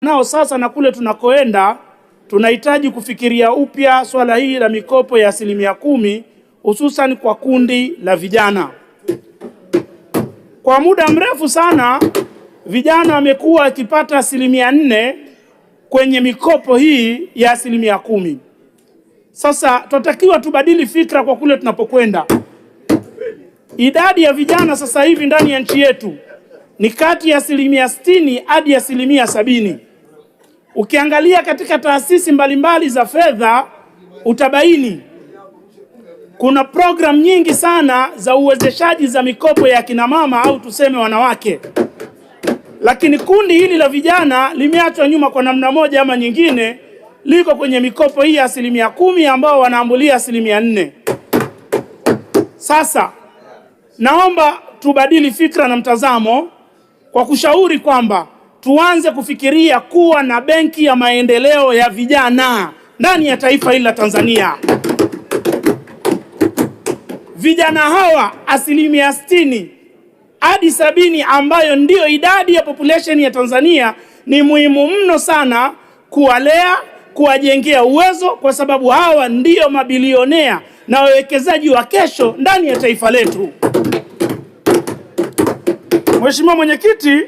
Nao sasa na kule tunakoenda tunahitaji kufikiria upya swala hili la mikopo ya 10% hususan kwa kundi la vijana. Kwa muda mrefu sana vijana wamekuwa wakipata 4% kwenye mikopo hii ya 10%. Sasa tunatakiwa tubadili fikra kwa kule tunapokwenda. Idadi ya vijana sasa hivi ndani ya nchi yetu ni kati ya 60% hadi 70%. Ukiangalia katika taasisi mbalimbali za fedha utabaini kuna programu nyingi sana za uwezeshaji za mikopo ya kina mama au tuseme wanawake, lakini kundi hili la vijana limeachwa nyuma kwa namna moja ama nyingine, liko kwenye mikopo hii ya 10% ambao wanaambulia 4%. Sasa naomba tubadili fikra na mtazamo kwa kushauri kwamba tuanze kufikiria kuwa na benki ya maendeleo ya vijana ndani ya taifa hili la Tanzania. Vijana hawa 60% hadi 70% ambayo ndiyo idadi ya population ya Tanzania, ni muhimu mno sana kuwalea, kuwajengea uwezo, kwa sababu hawa ndiyo mabilionea na wawekezaji wa kesho ndani ya taifa letu. Mheshimiwa Mwenyekiti,